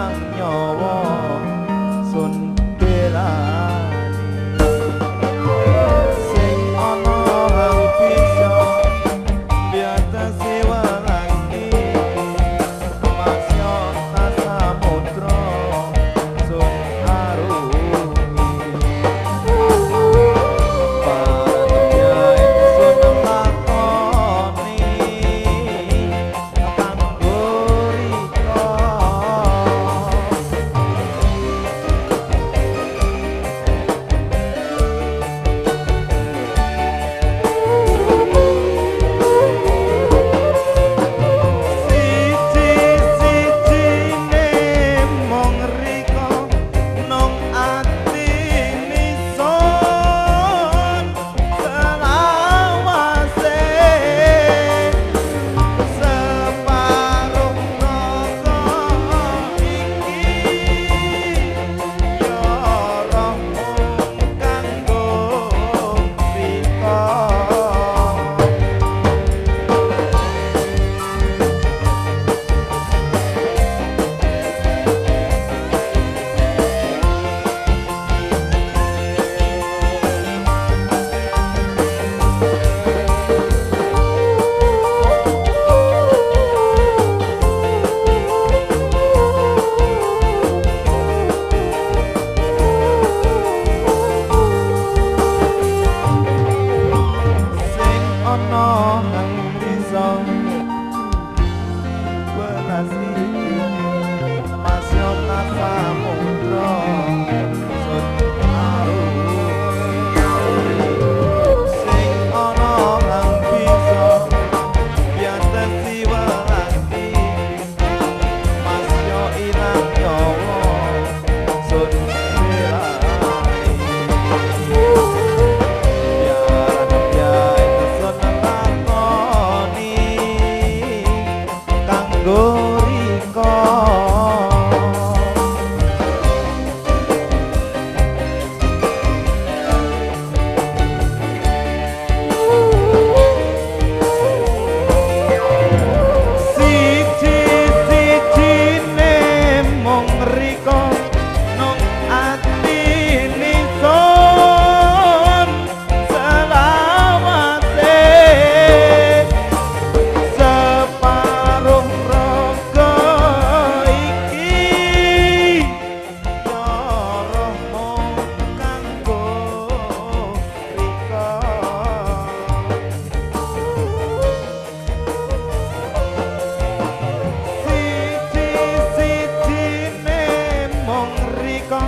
ilang nyawa sun belani sing ana hang bisa biatasi welas iki masya samudra sun arungi paranebya ingsun lakoni kanggo rika. Siji-sijine mung rika nang atine sun selawase separuh raga iki ya roh mung kanggo rika. Sing ana hang bisa welas iki masya samudra sun arungi sing ana hang bisa biatasi welas iki masya ilang nyawa sun belani biaranebya ingsun lakoni kanggo rika. Siji-sijine mung rika nang atine sun selawase separuh raga iki ya roh mung kanggo rika. Siji-sijine mung rika